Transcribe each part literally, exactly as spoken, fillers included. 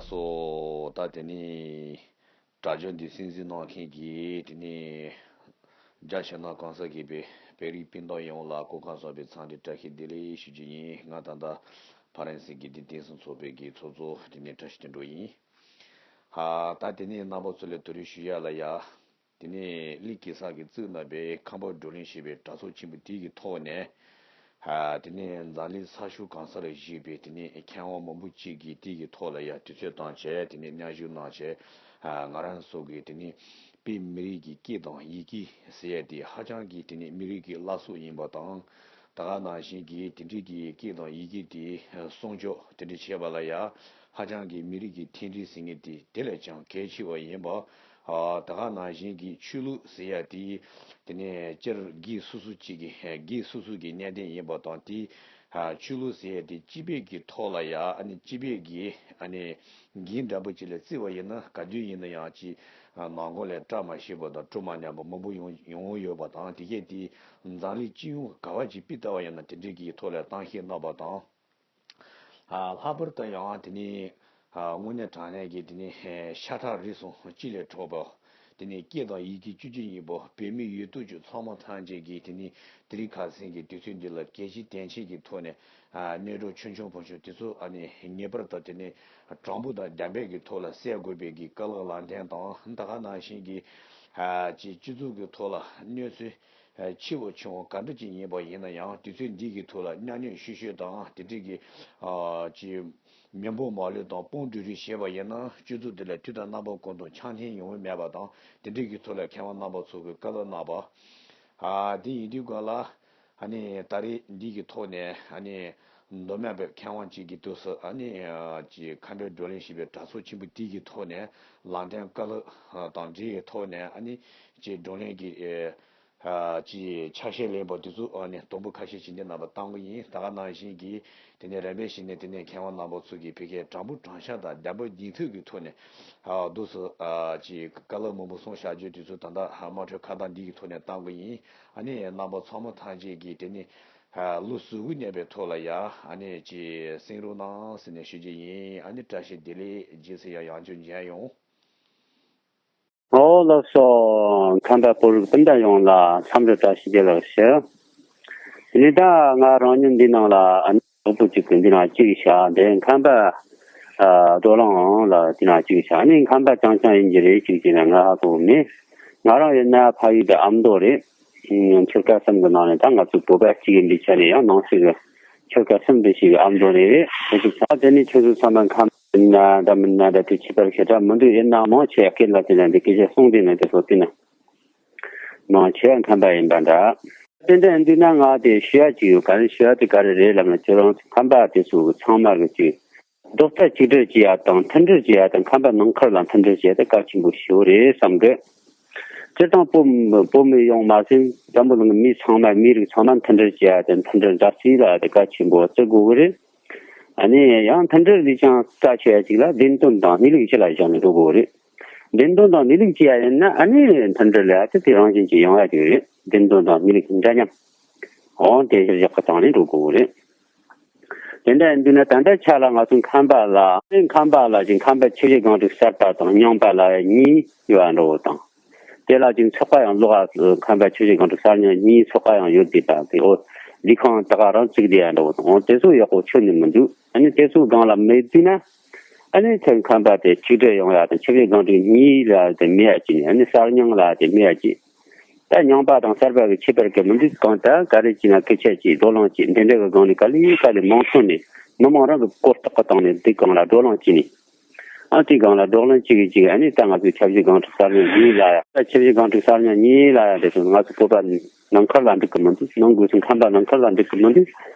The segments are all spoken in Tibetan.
སོ། ད་དེ་ནས་དྲ་རྒྱ་འདི་གསན་གཟིགས་གནང་མཁན་གྱི་དེ་ནས་རྒྱ་ཕྱི་ནང་གང་ས་གི་པའི་བོད་རིགས་སྤུན་ཟླ་ཡོངས་ལ་གོ་སྐབས་བཟང་པོའི་འཚམས་འདྲི་བཀྲ་ཤིས་བདེ་ལེགས་ཞུ་རྒྱུ་ཡིན། ང་ད་ལྟ་ཕ་རན་སི་གི་དེ་དེང་སང་ཚོགས་པའི་གི་ཚོགས་གཙོ་དེ་ནས་བཀྲ་ཤིས་དོན་གྲུབ་ཡིན། ཧ། ད་དེ་ནས་རྣམ་པ་ཚོ་ལ་དེ་རིང་ཞུ་ཡ་ལ་ཡ། དེ་ནས་གླིང་གེ་སར་གྱིས་བཙུགས་གནང་པའི་ཁམས་པ་བགྲོ་གླེང་ཞེས་པའི་དྲ་ཚོགས་ཆེན་པོ་དེ་གི་ཐོག་ནས། ཨ། དེ་ནས་འཛམ་གླིང་ས་ཕྱོགས་གང་སར་བཞུགས་པའི་དེ་ནས་མཁས་དབང་མང་པོ་ཅིག་གིས་དེ་གི་ཐོག་ལ་ཡ་དུས་ཚོད་བཏང་བྱས་དེ་ནས་མཉམ་ཞུགས་གནང་བྱས། ཨ། ང་རང་ཚོ་གི་དེ་ནས་བོད་མི་རིགས་ཀྱི་སྐད་དང་ཡི་གེ་ཟེར་ཡ་དེ་ཧ་ཅང་གི་དེ་ནས་མི་རིགས་ཀྱི་བླ་སྲོག་ཡིན་པ་དང་། ད་ག་ནང་བཞིན་གྱི་དེ་འདྲའི་གི་སྐད་དང་ཡི་གེ་དེ་སྲུང་སྐྱོབ་དེ་འདྲ་བྱེད་པ་ལ་ཡ་ཧ་ཅང་གི་མི་རིགས་ཀྱི་མཐུན་སྒྲིལ་ཟེར་མཁན་དེ་དེ་ལས་ཀྱང་གལ་ཆེ་བ་ཡིན་པ། ཨ། ད་ག་ནང་བཞིན་གྱི་ཆོས་ལུགས་ཟེར་ཡ་དེ་དེ་ནས་སྤྱིར་སྒེར་སོ་སོ་གཅིག་གི་སྒེར་སོ་སོ་གི་གནད་དོན་ཡིན་པ་དང་དེ། ཨ། ཆོས་ལུགས་ཟེར་ཡ་དེ་སྤྱི་པའི་གི་ཐོག་ལ་ཡ་ཨ་ནི་སྤྱི་པའི་གི་ཨ་ནི། འགན་འདྲ་པོ་ཅིག་ལ་བརྩི་བ་ཡིན་ན་ག་དུས་ཡིན་ན་ཡང་ཅིག་ནང་ཁོངས་ལ་བཀྲ་མ་ཤིས་པ་དང་སྤྲོ་མ་ཉམས་པ་མང་པོ་ཡོང་ཡོང་ཡོད་པ་དང་དེ་གས་དེ་འཛམ་གླིང་སྤྱི་ཡོངས་ག་བ་ཅིག་དཔེ་ལྟ་བ་ཡིན་ན་དེ་འདྲའི་གི་ཐོག་ལ་གཏམ་བཤད་གནང་པ་དང་། ལྷག་པར་དུ་ཡང་དེ་ནས་དངོས་གནས་དྲང་གནས་ཀྱི་དེ་ནས་ཤ་ཁྲག་རིགས་གསུམ་གཅིག་ལས་གྲུབ་པ། དེ་ནས་སྐད་དང་ཡི་གེ་བཅུ་གཅིག་གཉིས་པོ་བོད་མི་ཡོད་དོ་ཅོག་ཚང་མ་ཐམས་ཅད་ཀྱིས་དེ་ནས་དེ་རིང་ཁ་སང་གི་དུས་ཚོད་འདི་ལ་གལ་ཆེ་དོན་ཆེ་གི་ཐོག་ནས། ཨ། གནས་གྲོགས་ཆུང་ཆུང་ཕོ་ཆུང་དེ་ཚོ་ཨ་ནི་ངེས་པར་དུ་དེ་ནས་དྲང་པོ་དང་བདེན་པའི་གི་ཐོག་ལ་སེལ་དགོས་པའི་གི་བཀའ་སློབ་ལམ་སྟོན་དང་ད་ག་ནང་བཞིན་གྱི། ཨ། ཅིག་སྤྱི་ཚོགས་ཀྱི་ཐོག་ལ་གནས་ཚུལ་ཆེ་བོ་ཆུང་བོ་ག་འདྲ་ཅིག་ཡིན་པ་ཡིན་ན་ཡང་དུས་ཚོད་འདི་གི་ཐོག་ལ་མཉམ་མྱོང་ཤུལ་ཤུལ་དང་དེ་འདྲའི་གི། ཨ། ཅིག་མི་འབོར་མ་ལུས་དང་དཔུང་སྒྲིག་རེས་བྱས་པ་ཡིན་ན་སྤྱི་ཚོགས་འདི་ལ་དུས་དང་རྣམ་པ་ཀུན་ཏུ་འཆམ་མཐུན་ཡོང་གི་མེད་པ་དང་དེ་འདྲའི་གི་ཐོག་ལ་མཁས་དབང་རྣམ་པ་ཚོ་གི་བཀའ་སློབ་གནང་པ། ཨ། དེ་ཡིན་དུས་སྒང་ལ་ཨ་ནི་ད་རེས་འདི་གི་ཐོག་ནས་ཨ་ནི་མདོ་སྨད་པའི་མཁས་དབང་གཅིག་གི་དུས་སུ་ཨ་ནི་ཅིག་ཁམས་པའི་བགྲོ་གླེང་ཞེས་པའི་དྲ་ཚོགས་ཆེན་པོ་དེ་གི་ཐོག་ནས་ལམ་སྟོན་བཀའ་སློབ་དང་འབྲེལ་བའི་ཐོག་ནས་ཨ་ནི་ཅིག་བགྲོ་གླེང་གི། ཨ། ཅིག་ཆ་ཤས་ལེན་པ་དེ་ཚོ་ཨ་ནི་དུམ་བུ་ཁ་ཤས་ཅིག་འདི་ནང་པ་བཏང་གི་ཡིན། ད་ག་ནང་བཞིན་གྱི་དེ་ནས་རིམ་པས་བྱས་ནས་དེ་ནས་མཁས་དབང་རྣམ་པ་ཚོ་གིས་ཕ་གིའི་དྲང་པོ་དྲང་བཞག་དང་བདེན་པ་བདེན་ཐུག་གི་ཐོག་ནས། ཨ། འདུག་སེ། ཨ། ཅིག་བཀའ་སློབ་མང་པོ་གསུངས་བཞག་རྒྱུ་དེ་ཚོ་ད་ལྟ་དམངས་ཁྲོད་ཁ་བརྡ་འདི་གི་ཐོག་ནས་བཏང་གི་ཡིན། ཨ་ནི་རྣམ་པ་ཚང་མ་ཐམས་ཅད་ཀྱིས་དེ་ནས། ཨ། བློ་གཟུ་བོ་ཉམས་པའི་ཐོག་ལ་ཡ་ཨ་ནི་ཅིག་གསན་རོགས་གནང་ཟེར་ནས་ཞུ་རྒྱུ་ཡིན། ཨ་ནི་བཀྲ་ཤིས་བདེ་ལེགས། རྗེས་སུ་ཡང་ཡང་བསྐྱར་མཇལ་ཡོང་། ཨོ་ལགས་སོ། ཁམས་པ་བོད་རིགས་སྤུན་ཟླ་ཡོངས་ལ་འཚམས་འདྲི་བཀྲ་ཤིས་བདེ་ལེགས་ཞུ། དེ་ནས་ད་ང་རང་ཉིད་འདི་ནང་ལ་ཨ་ནི་གྲོགས་པོ་གཅིག་གིས་འདི་ནང་གཅིག་བཞག་འདི་ཁམས་པ། ཨ། བགྲོ་གླེང་ལ་འདི་ནང་གཅིག་བཞག་ཨ་ནི་ཁམས་པ་རྐྱང་རྐྱང་ཡིན་གྱི་རེད་གཅིག་བྱས་ན་ང་ཧ་གོ་མེད། ང་རང་ཡིན་ན་ཕ་ཡུལ་དེ་ཨ་མདོ་རེད། ཨ། ཆོལ་ཁ་གསུམ་གྱི་ནང་ནས་ད་ང་ཚོ་བོད་པ་གཅིག་ཡིན་པའི་ཆ་ནས་ཡང་ནང་སྲིད་ཀྱི་ཆོལ་ཁ་གསུམ་དེ་ཞིག་གི་ཨ་མདོ་རེད་རེད། དེ་ཚོ་ཚང་དེ་ནས་ཁྱོད་ཚོ་ཚང་མ་ཁམས་ཡིན་ན་འདྲ་མིན་ན་འདྲ་དེ་ཁྱད་པར་ཞེ་དྲག་མི་འདུག་ཡིན་ནའང་མང་ཆེ་བ་སྐད་ལ་དེ་ན་འདི་སྐད་ཆ་གསུངས་དེ་ན་དེ་ཚོ་དེ་ན་མང་ཆེ་བ་ཁམས་པ་ཡིན་པ་འདྲ། དེ་འདྲ་ཡིན་དུས་ན་ང་དེ་ཞུ་ཡ་ཅིག་ཡོད། ག་རེ་ཞུ་ཡ་དེ་ག་རེ་རེད་ལབ་ན་ཁྱོད་རང་ཚོ་ཁམས་པ་དེ་ཚོ་ཚང་མ་གི་ཅིག་རྡོག་རྩ་གཅིག་སྒྲིལ་བྱེད་ཡ་དང་མཐུན་སྒྲིལ་བྱེད་ཡ་དང་ཁམས་པ་ནང་ཁུལ་ལ་མཐུན་སྒྲིལ་བྱེད་ཡ་དེ་གལ་ཆེན་པོ་ཞིག་རེད་བསམ་གི། སྤྱིར་བཏང་བོད་བོད་མི་ཡོངས་མ་ཟད་འཛམ་བུ་གླིང་གི་མི་ཚང་མ་མི་རིགས་ཚང་མ་མཐུན་སྒྲིལ་བྱེད་ཡ་དེ་མཐུན་སྒྲིལ་མཛའ་བརྩེ་ལ་དེ་གལ་ཆེན་པོ་བརྩི་དགོས་གི་རེད། ཨ་ནི་ཡང་མཐུན་སྒྲིལ་འདི་ཅང་རྩ་ཆེ་བ་ཅིག་ལ་བདེན་དོན་དང་གནས་ལུགས་ཕྱི་ལ་བཞག་ནས་འགྲོ་དགོས་གི་རེད། བདེན་དོན་དང་གནས་ལུགས་ཅི་ཡ་ཡིན་ན་ཨ་ནི་མཐུན་སྒྲིལ་ལ་དེ་དེ་རང་བཞིན་གྱིས་ཡོང་ཡ་ཅིག་རེད། བདེན་དོན་དང་གནས་ལུགས་འདྲ་མཉམ་འོང་དེ་གཞིར་བཞག་གི་སྟེང་ནས་འགྲོ་དགོས་གི་རེད། དེ་འདྲ་ཡིན་དུས་ན་ད་ལྟའི་ཆ་ལ་ང་ཚོ་ཁམས་པ་ལ་ཁམས་པ་ལ་ཅིག་ཁམས་པ་ཆུ་བཞི་སྒང་དྲུག་གསར་པ་དང་རྙིང་པ་ལ་གཉིས་ཡོད་པ་འདྲ་བོ་དང་། དེ་ལ་ཅིག་ཚོགས་པ་ཡང་ལོགས་ཀ་ཁམས་པ་ཆུ་བཞི་སྒང་དྲུག་གསར་རྙིང་གཉིས་ཚོགས་པ་ཡང་ཡོད་བསྡད་པ་དེ་འོ་ལས་ཁང་ད་ག་རང་བཙུགས་བསྡད་ཡ་འདྲ་བོ་དང་འོ་དེ་ཚོ་ཡག་པོ་ཁྱོན་ནས་མི་འདུག་ཨ་ནི་དེ་ཚོ་སྒང་ལ་མེད་དུས་ན་ཨ་ནི་ཁམས་པ་དེ་ཆིག་སྒྲིལ་ཡོང་ཡ་དང་ཆུ་བཞི་སྒང་དྲུག་གཉིས་ལ་དེ་མེད་ཡ་ཅིག་ནས་ཨ་ནི་གསར་རྙིང་ལ་དེ་མེད་ཡ་ཅིག་ད་རྙིང་པ་དང་གསར་པ་གི་ཁྱད་པར་གི་མི་འདུག་གང་ལྟར་ག་རེ་བྱས་ན་སྐད་ཆ་གཅིག་བགྲོ་གླེང་གཅིག་འདི་འདྲ་གི་སྒང་ནས་ག་ལེ་ག་ལེ་མང་ཚོགས་ནས་མི་མང་རང་གི་གོ་རྟོགས་གི་སྟེང་ནས་འདི་སྒང་ལ་བགྲོ་གླེང་བྱས་ནས་ཨ་དེ་སྒང་ལ་བགྲོ་གླེང་གཅིག་གིས་གཅིག་ཨ་ནི་ད་ང་ཚོའི་ཆུ་བཞི་སྒང་དྲུག་གསར་རྙིང་གཉིས་ལ་ཡ་ད་ཆུ་བཞི་སྒང་དྲུག་གསར་རྙིང་གཉིས་ལ་ཡ་དེ་ཚོ་ང་ཚོ་བོད་པ་ནང་ཁུལ་ལ་འགྲིག་གི་མི་འདུག་ནང་སྒོས་སུ་ཁམས་པ་ནང་ཁུལ་ལ་འགྲིག་གི་མི་འདུག་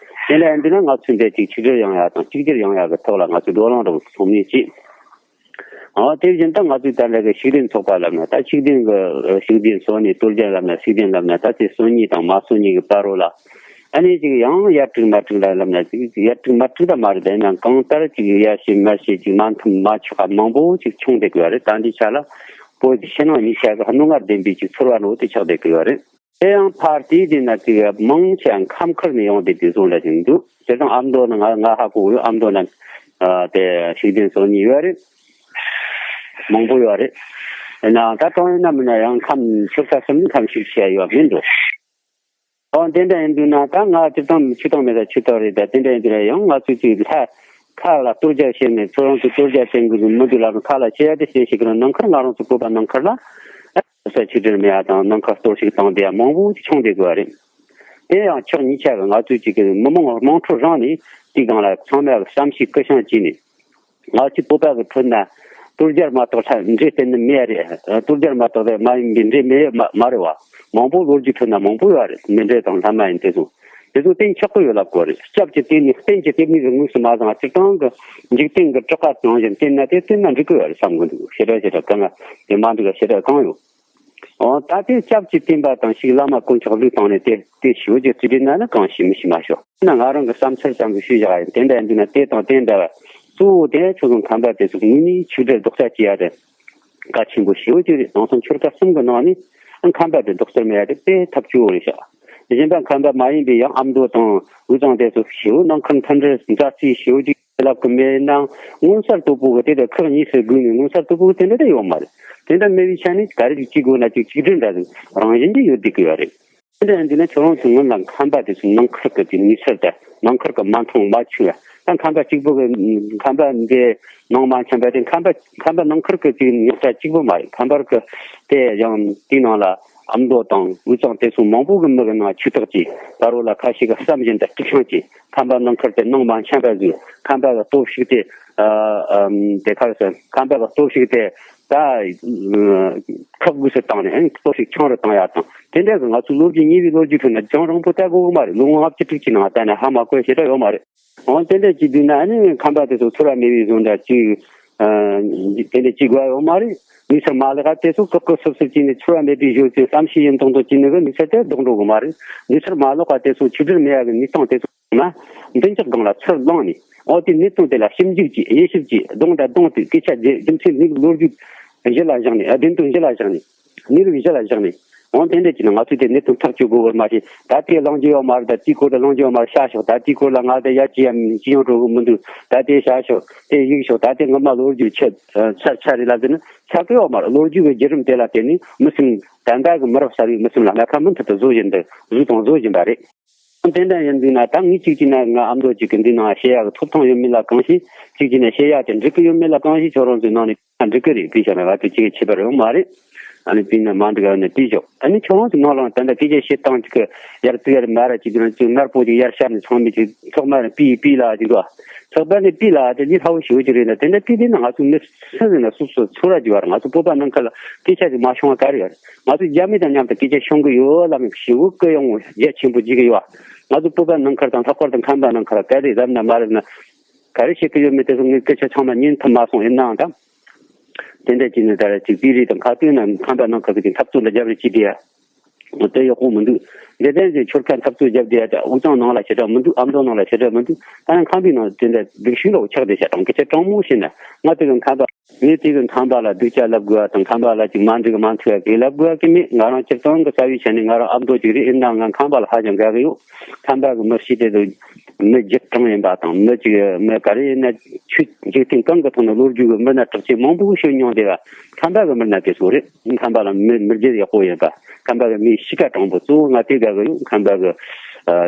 དེ་ལ་ཡ་འདི་ན་ང་ཚོས་འདི་གཅིག་ཆིག་སྒྲིལ་ཡོང་ཡ་དང་གཅིག་གྱུར་ཡོང་ཡ་གི་ཐོག་ལ་ང་ཚོས་བགྲོ་གླེང་འདྲ་བོ་ཚོགས་མིན་གཅིག་ཨ་དེ་བཞིན་དུ་ང་ཚོའི་ད་ལྟ་གི་ཤུགས་ལྡན་ཚོགས་པ་ལབ་ན་ད་ཤུགས་ལྡན་གི་ཤུགས་ལྡན་སོ་གཉིས་གཏོར་རྒྱག་ལབ་ན་ཤུགས་ལྡན་ལབ་ན་ད་དེ་སོ་གཉིས་དང་མ་སོ་གཉིས་གི་བར་རོ་ལ་ཨ་ནི་ཅིག་ཡང་ཡར་དཀྲུག་མར་དཀྲུག་ལ་ལབ་ན་ཅིག་ཡར་དཀྲུག་མར་དཀྲུག་ད་མ་རེད། ཡིན་ནའང་གང་ལྟར་ཅིག་ཡར་བཤད་མར་བཤད་ཅིག་མ་མཐུན་མ་ཆོག་པ་མང་པོ་ཅིག་བྱུང་བསྡད་དགོས་པ་རེད། ད་འདི་ཆ་ལ་བོད་ཀྱི་ཕྱི་ནང་གཉིས་ཆ་གི་རྣོ་ངར་ལྡན་པའི་ཅིག་ཚོར་བ་འདྲ་བོ་དེ་ཆགས་བསྡད་དགོས་པ་རེད། དེ་ཡང་ཕར་དེའི་དེ་ན་དེ་མང་ཆེ་བ་ཁམས་ཁུལ་ནས་ཡོང་བསྡད་དེ་བཟུང་ལ་ཅིག་འདུག་དེ་དང་ཨ་མདོ་ན་ང་ང་ཧ་གོ་ཡོད། ཨ་མདོ་ན་དེ་ཤུགས་ལྡན་སོ་གཉིས་ཡོད་རེད། མང་པོ་ཡོད་རེད། ཡིན་ནའང་ད་གང་ཡིན་ན་མིན་ན་ཡང་ཁམས་ཆོལ་ཁ་གསུམ་ནི་ཁམས་ཤིག་བྱས་ཡོད་མིན་འགྲོ། ཨོ་དེ་འདྲ་ཡིན་དུས་ན་ད་ང་སྤྱིར་བཏང་ཆོས་དང་མེད་ད་ཆོས་དང་རེད། ད་དེ་འདྲ་ཡིན་དུས་ན་ཡང་ང་ཚོས་ཅིག་ལྷ་ཁ་ལ་གཏོར་རྒྱག་བྱས་ནས་ཁྱོད་རང་ཚོ་གཏོར་རྒྱག་བྱེད་དགོས་ཀྱི་མི་འདུག་ལབ་ན་ཁ་ལ་བཤད་ཡ་དེ་བཤད་ཤེས་ཀྱི་རེད། ནང་ཁར་ང་རང་ཚོ་བོད་པ་ནང་ཁར་ལ་ས་ཆོས་སྒྲིལ་མེད་ཡ་དང་ནང་ཁར་གཏོར་བཤིག་བཏང་བསྡད་ཡ་མང་པོ་ཅིག་བྱུང་བསྡད་དགོས་པ་རེད། དེ་ཡང་ཕྱོགས་གཉིས་ཆ་གི་ང་ཚོས་ཅིག་གི་མི་མང་དམངས་ཁྲོད་རང་ནས་དེའི་སྒང་ལ་ཚང་མས་བསམ་ཤེས་སྐུལ་བྱང་བྱས་ནས། ང་ཚོའི་བོད་པ་གི་ཁྲོད་ན་གཏོར་རྒྱག་མ་གཏོགས་ལྷ་འདྲེ་བསྟེན་ནི་མེད་རེད། གཏོར་རྒྱག་མ་གཏོགས་མ་ཡིན་པའི་འདྲེ་མེད་མ་མ་རེད་བ། མང་པོ་ལོ་རྒྱུས་ཁྲོད་ན་མང་པོ་ཡོད་རེད། མི་འདྲེ་དང་ལྷ་མ་ཡིན་དེ་ཚོ། དེ་ཚོ་བསྟེན་ཆོག་གི་ཡོད་ལབ་དགོས་རེད། སྐྱབས་ཀྱི་བསྟེན་ནི་བསྟེན་གྱི་བསྟེན་ནི་གི་དངོས་སུ་མ་བཟང་སྤྱིར་བཏང་གི་འཇིག་རྟེན་གི་གྲགས་པ་ནང་བཞིན་བསྟེན་ན་དེ་བསྟེན་ན་འགྲིག་གི་ཡོད་རེད་བསམ་གི་འདུག་བྱེ་བྲག་བྱེ་བྲག་གང་ང་དེ་མ་འགྲིག་ག་བྱེ་བྲག་གང་ཡོད། འོ་ད་དེ་སྐྱབས་ཀྱི་བསྟེན་པ་དང་ཞིག་བླ་མ་དཀོན་མཆོག་བློས་བཏང་ནས་དེ་དེ་ཞུ་རྒྱུ་རྩིས་སྤྲད་ན་ནི་གང་ཤེས་མི་ཤེས་མ་ཤོག་ན་ང་རང་གི་བསམ་ཚུལ་ཙམ་གྱི་ཞུས་བཞག་ཡིན། དེ་འདྲ་ཡིན་དུས་ན་དེ་དང་དེ་འདྲ་བ་གཙོ་བོ་དེ་ཁྱོད་ཚོ་ཁམས་པ་དེ་ཚོ་དངོས་གནས་ཆོས་འབྲེལ་རྡོག་རྩ་གཅིག་ཡ་དེ་གལ་ཆེན་པོ་ཞེ་པོ་ཅིག་རེད། དེང་སང་ཆོལ་ཁ་གསུམ་གྱི་ནང་ནས་ཁམས་པ་དེ་རྡོག་རྩ་མེད་ཡ་དེ་དཔེ་ཐབས་སྐྱོ་བོ་རེད་ཤག་གཞན་པ་ཁམས་པ་མ་ཡིན་པའི་ཡང་ཨ་མདོ་དང་དབུས་གཙང་དེ་ཚོ་ཞེ་པོ་ནང་ཁུལ་མཐུན་སྒྲིལ་མཛའ་བརྩེ་ཞེ་པོ་ཅིག་ལབ་གི་མེད་ནའང་མངོན་གསལ་དོད་པོ་གི་དེ་དེ་ཁག་གཉིས་སུ་བགོས་ནས་མངོན་གསལ་དོད་པོ་གི་དེ་འདྲ་དེ་ཡོད་མ་རེད། དེ་འདྲ་མེད་པའི་ཆ་ནས་ག་རེ་ཅིག་བྱེད་དགོས་ན་ཅིག་གཅིག་སྒྲིལ་འདྲ་ཟིག་རང་བཞིན་གྱིས་ཡོད་བསྡད་ཀྱི་ཡོད་རེད། དེ་འདྲ་ཡིན་དུས་ན་ཁྱོད་རང་ཚོ་སྔོན་ལ་ཁམས་པ་དེ་ཚོ་ནང་ཁུལ་གྱི་དེ་ནུས་ཚད་དེ་ནང་ཁུལ་གྱི་མ་མཐུན་མ་ཆུང་བ་ད་ཁམས་པ་གཅིག་པོ་གི་ཁམས་པ་འདི་ནང་མ་འཆམ་པ་དེ་ཁམས་པ་ཁམས་པ་ནང་ཁུལ་གྱི་དེ་རྙོག་དྲ་གཅིག་པོ་མ་རེད། ཁམས་པ་གི་དེ་ཡང་དེའི་ནང་ལ་ཨ་མདོ་དང་དབུས་གཙང་དེ་ཚོ་མང་པོ་གི་མི་གི་ནང་ཆོས་དག་ཅིག་ད་རོ་ལ་ཁ་ཤས་ཀྱི་བསམ་བཞིན་དུ་དཀྲུག་ཤིང་ཅིག་ཁམས་པ་ནང་ཁུལ་དེ་ནང་མ་འཆམ་པ་བཟོས། ཁམས་པ་གི་སྟོབས་ཤུགས་དེ་ཨ་ཨམ་དེ་ཁ་ཁམས་པ་གི་སྟོབས་ཤུགས་དེ་ད་ཁག་དགོས་སུ་བཏང་ནས་སྟོབས་ཤུགས་ཆུང་རུ་བཏང་ཡ་དང་དེ་འདྲ་གི་ང་ཚོའི་ལོ་རྒྱུས་ཉེ་བའི་ལོ་རྒྱུས་ཁྲོད་ན་རྒྱང་རིང་པོ་ལྟ་དགོས་གི་མ་རེད། ལོ་ངོ་ལྔ་བཅུ་དྲུག་ཅུའི་ནང་ལྟ་ན་ཧ་མ་གོ་ཞེ་དྲག་ཡོད་མ་རེད། འོ་དེ་འདྲ་བྱེད་དུས་ན་ཨ་ནི་ཁམས་པ་དེ་ཚོ་ཚོར་བ་མེད་པའི་བཟོ་འདྲ་ཅིག་ཨ་དེ་འདྲ་བྱེད་དགོས་ཡ་ཡོད་མ་རེད། ནུས་ཚད་མ་ལག་དེ་ཚོ་ཀི་ཀི་སུབ་སུབ་བྱས་ནས་ཚོར་བ་མེད་པའི་བཟོ་ཅིག་བསམ་ཤེས་ཡིན་མདོག་མདོག་བྱས་ནས་གི་ནུས་ཚད་དེ་ལྡོག་འགྲོ་གི་མ་རེད། ནུས་ཚད་མ་ལག་དེ་ཚོ་ཆོས་འབྲེལ་མེད་ཡ་གི་གནས་སྟངས་དེ་ཚོ་ན་མདུན་ཅོག་སྒང་ལ་ཚུར་ལངས་ནས་འོ་དེ་གནས་སྟངས་དེ་ལ་ཞིབ་འཇུག་གྱིས་དབྱེ་ཞིབ་གྱིས་གདོང་དང་གདོང་དུ་སྐད་ཆ་བརྗེ་རྒྱུ་མཚན་ནི་ལོ་རྒྱུས་གཞི་ལ་བཞག་ནས་བདེན་དོན་གཞི་ལ་བཞག་ནས་གནས་ལུགས་གཞི་ལ་བཞག་ནས་འོ་དེ་འདྲ་བྱས་ན་ང་ཚོས་དེ་གནས་སྟངས་ཐག་གཅོད་དགོས་པར་མ་ཤེས། ད་དེ་གླེང་རྒྱུ་ཡོད་མ་རེད། ད་དེའི་སྐོར་དུ་གླེང་རྒྱུ་ཡོད་མ་རེད། བཤད་ཤོག་ད་དེའི་སྐོར་ལ་ང་ད་ཡ་ཅི་ཡང་ཅི་ཡང་འགྲོ་གི་མི་འདུག་ད་དེ་བཤད་ཤོག་དེ་གཡུག་ཤོག་ད་དེ་ངོ་མ་ལོ་རྒྱུས་ཆད་ཚར་ཚར་རེད་ལབ་དེ་ནི་ཆགས་ཀྱི་ཡོད་མ་རེད། ལོ་རྒྱུས་ཀྱི་བརྒྱུད་རིམ་དེ་ལ་བརྟེན་ནས་མི་སེམས་ད་ལྟ་གི་མི་རབས་གསར་བའི་མི་སེམས་ལ་སྣ་ཁ་མུ་མཐུད་དུ་བཟོ་བཞིན་འདུག་བཟོས་དང་བཟོ་བཞིན་པ་རེད། དེ་འདྲ་ཡིན་དུས་ན་ད་ངས་གཅིག་བྱས་ན་ང་ཨ་མདོ་གཅིག་གི་འདི་ནང་བཤད་ཡག་གི་ཐོབ་ཐང་ཡོད་མེད་ལ་གང་ཤེས། གཅིག་བྱས་ན་བཤད་ཡག་དེ་འགྲིག་གི་ཡོད་མེད་ལ་གང་ཤེས། ཁྱོད་རང་ཚོའི་ནང་ནས་འགྲིག་གི་རེད། དེ་བྱས་ན་ང་ཚོ་གཅིག་ཁྱད་པར་ཡོད་མ་རེད། ཨ་ནི་དེ་ནས་མ་འགྲིག་ཨ་ནི་དེ་ཞོག་ཨ་ནི་ཁྱོད་རང་ཚོའི་ནང་ལ་ད་ལྟ་སྐད་ཆ་བཤད་སྟངས་གཅིག་གི་ཡར་བཙུགས་ཡར་མར་གཅིག་གི་ནང་གཅིག་ནར་པོ་གཅིག་ཡར་བཤད་ནས་ཚང་མས་གཅིག་ཚོགས་མ་རེད་པི་པི་ལ་གཅིག་འདུག་ཨ། ཚོགས་པ་ནས་པི་ལ་དེ་ལས་སླ་བོ་ཞེ་པོ་ཅིག་རེད་ན་དེ་འདྲ་པི་དེ་ན་ང་ཚོ་མི་སུ་ཟིན་ན་སོ་སོ་ཚོར་ར་རྒྱུ་བ་རེད། ང་ཚོ་བོད་པ་ནང་ཁུལ་ལ་སྐད་ཆ་ཅིག་མ་བྱུང་བ་ག་རེ་ཡོད་རེད། ང་ཚོ་རྒྱ་མི་དང་མཉམ་དུ་སྐད་ཆ་བྱུང་གི་ཡོད་ལབ་ནས་ཞེ་པོ་སྐུ་ཡོང་རྒྱ་ཆེན་པོ་བརྗེ་གི་ཡོད། ང་ཚོ་བོད་པ་ནང་ཁུལ་དང་ལྷག་པར་དུ་ཁམས་པ་ནང་ཁུལ་ལ་ག་རེ་རབ་ན་མ་རབ་ན་ག་རེ་བཤད་ཀྱི་ཡོད་མེད་དེ་ཚོ་ངས་སྐད་ཆ་ཚང་མ་ཉན་ཐུབ་མ་སོང་། ཡིན་ནའང་ད་དེ་འདྲ་བྱས་ནས་ད་རེ་ཅིག་པི་རི་དང་ཁ་ཏོན་ན་ཁམས་པ་ནང་ཁུལ་གྱི་འཐབ་རྩོད་ལ་རྒྱབ་རེས་བྱས་བསྡད་ཡ་དེ་ཡག་པོ་མི་འདུག་འདི་དོན་གྱི་ཆོལ་ཁ་འཐབ་རྩོད་རྒྱབ་བསྡད་ཡ་ད་དབུས་གཙང་ནང་ལ་ཞེ་དྲག་མི་འདུག་ཨ་མདོ་ནང་ལ་ཞེ་དྲག་མི་འདུག་ད་ནི་ཁམས་པའི་ནང་དེ་འདྲ་སྡུག་ཤོས་འདྲ་བོ་ཆགས་བསྡད་ཤག་དང་སྐད་ཆ་དྲང་མོ་བཤད་ན་ང་དེ་གི་ཁམས་པ། ངས་དེ་གི་ཁམས་པ་ལ་སྡུག་ཅག་ལབ་དགོས་པ་དང་ཁམས་པ་ལ་ཅིག་མ་འགྲིག་མ་མཐུན་པ་གི་ལབ་དགོས་པ་གི་མེད། ང་རང་སྤྱིར་བཏང་གི་རྩ་བའི་ཆ་ནས་ང་རང་ཨ་མདོ་ཅིག་རེད། ཡིན་ནའང་ང་ཁམས་པ་ལ་ཧ་ཅང་དགའ་གི་ཡོད། ཁམས་པ་གི་མི་ཤི་དེ་དུ་མི་རྒྱུད་དྲང་ཡིན་པ་དང་མི་ཅིག་མི་ག་རེ་ཡིན་ན་ཆོས་འཇིག་རྟེན་གང་གི་ཐོག་ནས་ལོ་རྒྱུས་གི་མི་སྣ་གྲགས་ཅན་མང་པོ་ཤོད་མྱོང་དེ་ག་ཁམས་པ་གི་མི་སྣ་དེ་ཚོ་རེད། ཁམས་པ་ལ་མི་མི་རྒྱུད་ཡག་པོ་ཡིན་པ། ཁམས་པ་གི་མིའི་གཤིས་ཀ་དྲང་པོ་གཙོ་བོ་ང་དེ་དགའ་གི་ཡོད། ཁམས་པ་གི་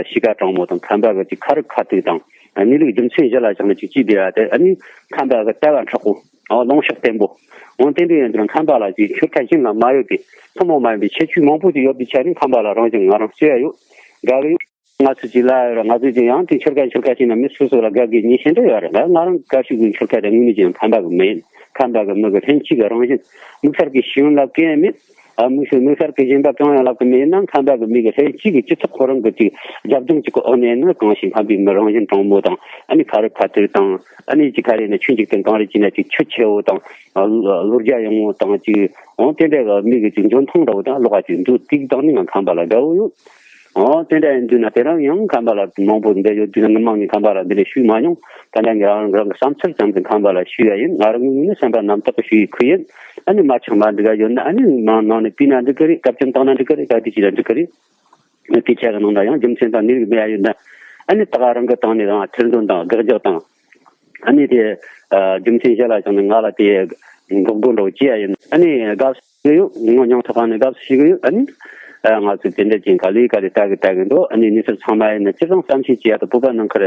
གཤིས་ཀ་དྲང་པོ་དང་ཁམས་པ་གི་ཅིག་ཁ་རིག་ཁ་ཐུག་དང་གནས་ལུགས་རྒྱུ་མཚན་གཞི་ལ་བཞག་ནས་ཅིག་ཅིག་བསྡད་ཡ་དེ་ཨ་ནི་ཁམས་པ་གི་ལྟ་བ་མཁྲེགས་པོ། ཨོ་ལངས་ཕྱོགས་བརྟན་པོ། འོ་དེ་འདྲ་ཡིན་དུས་ཁམས་པ་ལ་ཅིག་ཆོལ་ཁ་གཞན་ལ་མ་ཡོད་པའི་ཐུན་མོང་མ་ཡིན་པའི་ཁྱད་ཆོས་མང་པོ་ཅིག་ཡོད་པའི་ཆ་ནས་ཁམས་པ་ལ་རང་བཞིན་ང་རང་བརྩི་ཡ་ཡོད། དགའ་གི་ཡོད། ང་ཚོ་ཅིག་ལ་ཡོད་ར་ང་ཚོ་ཅིག་ཡང་དེ་ཆོལ་ཁ་ཆོལ་ཁ་ཅིག་ན་མི་སོ་སོ་ལ་དགའ་གི་ཉེས་ཤེས་འདྲ་ཡོད་རེད། ང་ང་རང་དགའ་ཤོས་ཀྱི་ཆོལ་ཁ་དེ་དངོས་གནས་ཅིག་ཡང་ཁམས་པ་གི་མི་ཡིན། ཁམས་པ་གི་མི་གི་ལྷན་སྐྱེས་ཀྱི་རང་བཞིན། དམིགས་བསལ་གྱི་ཤེས་ཡོན་ལབ་མཁན་མེད། ཨ་དམིགས་བསལ་དམིགས་བསལ་གྱི་གཞན་པ་གང་ཡང་ལབ་གི་མེད་ན་ཁམས་པ་གི་མི་གི་ལྷན་སྐྱེས་ཀྱི་སྤྱི་ཚོགས་ཁོ་རང་གི་ཅིག་རྒྱབ་ལྗོངས་ཅིག་གི་འོག་ནས་ནི་གང་ཞིག་ཁམས་པའི་མི་རང་བཞིན་དྲང་མོ་དང་ཨ་ནི་ཁ་རི་ཁ་ཐུག་དང་ཨ་ནི་ཅིག་ག་རེ་ནི་ཆོས་འཇིག་རྟེན་གང་རེ་བྱས་ན་ཅིག་ཆོས་ཆེ་བོ་དང་། ལོ་བརྒྱ་ཡོང་བོ་དང་ཅིག་འོང་དེ་འདྲ་གི་མི་གི་ཅིག་འཇོན་ཐང་འདྲ་བོ་དང་ལོག་པ་ཅིག་འདུག་དེ་དང་ནི་ང་ཁམས་པ་ལ་དགའ་བོ་ཡོད། འོང་དེ་འདྲ་ཡིན་དུས་ན་དེ་རང་ཡང་ཁམས་པ་ལ་མང་པོ་འདི་ཡོད་དུས་ན་ངི་མང་ནི་ཁམས་པ་ལ་འདི་འདྲ་ཞུས་མ་མྱོང་། ད་ནི་ང་རང་རང་གི་བསམ་ཚུལ་ཙམ་དུ་ཁམས་པ་ལ་ཞུས་ཡ་ཡིན། ང་རང་ངོས་ནས་སེམས་པ་རྣམ་དག་གི་ཞུ་ཡི་ཁུལ་ཡིན། ཨ་ནི་མ་ཆགས་མ་འདི་ག་ཡོད་ན་ཨ་ནི་མང་ནང་ནས་པི་ན་འགྲིག་གི་རེད། བཀའ་བཀྱོན་བཏང་ན་འགྲིག་གི་རེད། ག་དུས་ཅི་ན་འགྲིག་གི་རེད། སྐད་ཆ་གི་ནང་ན་ཡང་རྒྱུ་མཚན་དང་གནས་ལུགས་མེད་ཡ་ཡོད་ན། ཨ་ནི་ད་ག་རང་གི་སྟེང་ནས་རང་ཐེར་འདོན་དང་དགག་རྒྱག་དང་། ཨ་ནི་དེ་རྒྱུ་མཚན་གཞི་ལ་བཞག་ནས་ང་ལ་དེ་ འགོག་རྒོལ་འདྲ་བོ་བྱེད་ཡ་ཡིན། ཨ་ནི་དགའ་བསུ་ཡོད། ངོ་མྱོང་ཐོག་ནས་དགའ་བསུ་ཞུ་གི་ཡོད། ཨ་ནི་ང་ཚོས་དེ་འདྲ་ཅན་ག་ལེ་ག་ལེ་ལྟ་གི་ལྟ་གི་འདུག་ཨ་ནི་གནས་ཚུལ་ཚང་མ་ཡིན་ན་སྤྱིར་བཏང་བསམ་ཤེས་བྱེད་ཡ་དང་བོད་པ་ནང་ཁུལ་